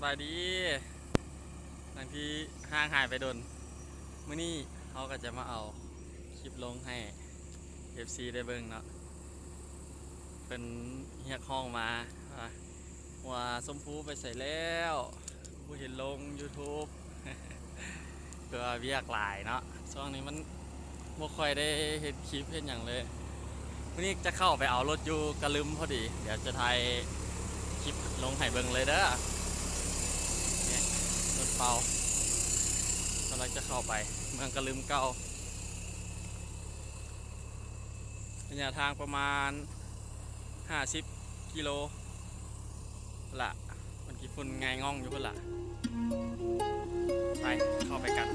ສະບາຍດີ ຫຼັງທີ່ຫ່າງຫາຍໄປດົນ ມື້ນີ້ເຮົາກໍຈະມາເອົາຄລິບລົງໃຫ້ເອັຟຊີໄດ້ເບິ່ງເນາະ. ເພິ່ນຮຽກຮ້ອງມາວ່າ ຫົວຊົມພູໄປໃສແລ້ວ ບໍ່ເຫັນລົງຢູທູບ ເພາະວ່າວຽກຫຼາຍເນາະ ຊ່ວງນີ້ມັນບໍ່ຄ່ອຍໄດ້ເຮັດຄລິບເຮັດຫຍັງເລີຍ. ມື້ນີ້ຈະເຂົ້າໄປເອົາລົດຢູ່ກະລຶມພໍດີ ດຽວຈະຖ່າຍຄລິບລົງໃຫ້ເບິ່ງເລີຍເດີ. ນີ້ລົດເປົ່າ ກຳລັງຈະເຂົ້າໄປເມືອງກະລຶມເກົ່າ ໄລຍະທາງປະມານຫ້າສິບກິໂລພຸ້ນລະ ມັນຂີ້ຝຸ່ນໄງ່ງ່ອງຢູ່ພຸ້ນລະ. ໄປ ເຂົ້າໄປກັນ.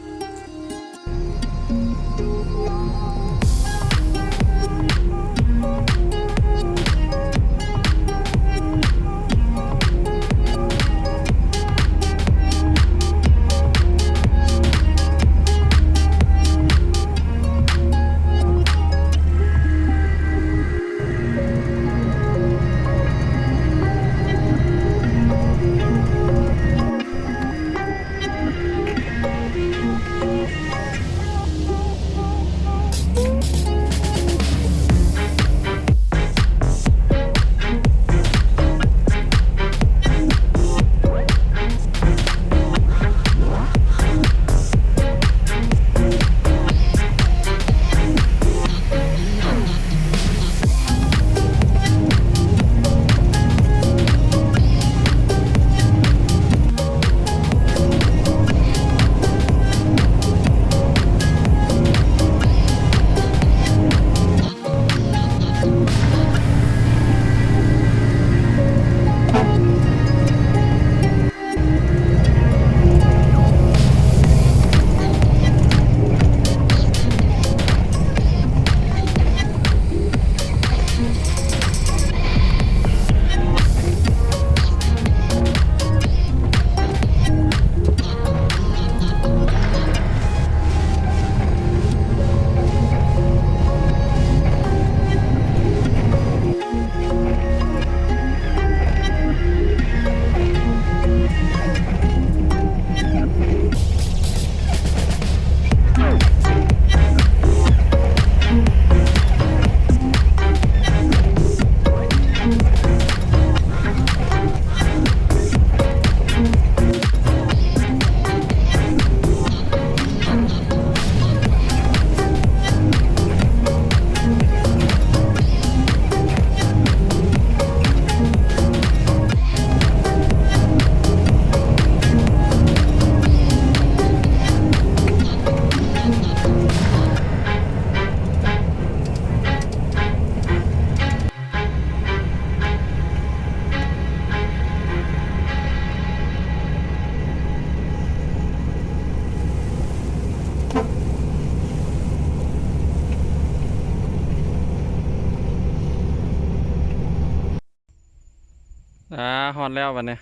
ອາ ຮອດແລ້ວບັດນີ້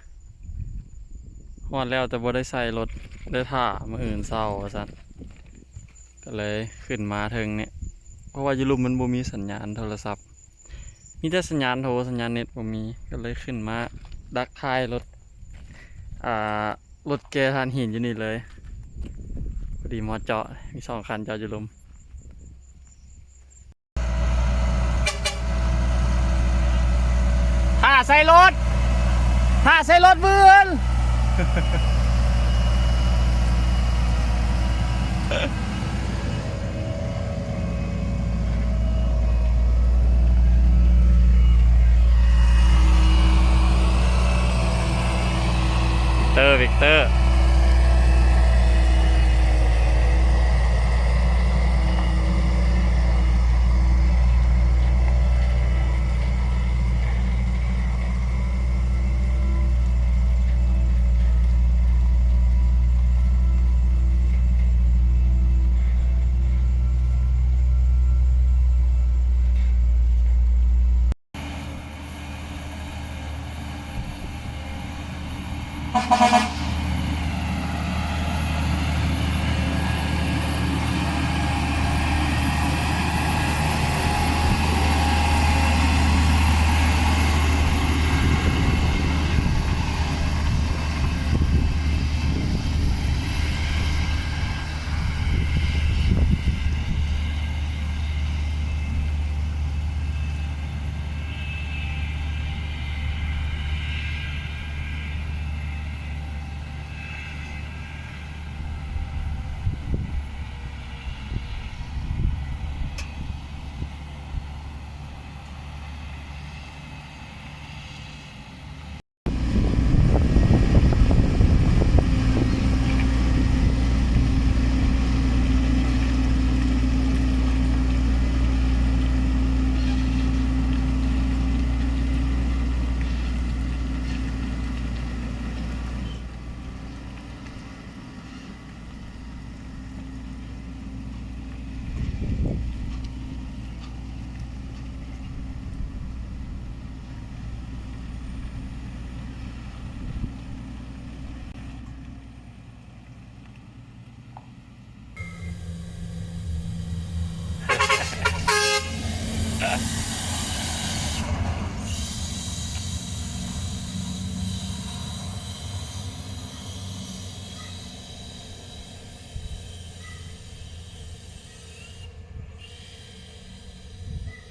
ຮອດແລ້ວແຕ່ບໍ່ໄດ້ໃສ່ລົດ ໄດ້ຖ້າມື້ອື່ນເຊົ້າວ່າຊັ້ນ ກໍເລີຍຂຶ້ນມາເທິງນີ້ ເພາະວ່າຢູ່ລຸ່ມມັນບໍ່ມີສັນຍານໂທລະສັບ ມີແຕ່ສັນຍານໂທ ສັນຍານເນັດບໍ່ມີ ກໍເລີຍຂຶ້ນມາດັກຖ່າຍລົດ ອ່າ ລົດແກ່ຖ່ານຫີນຢູ່ນີ້ເລີຍ ພໍດີໝໍ້ເຈາະ ມີສອງຄັນເຈາະຢູ່ລຸ່ມ. ຖ້າໃສ່ລົດ ຖ້າໃສ່ລົດມື້ອື່ນ ວິກເຕີ ວິກເຕີ. ສະ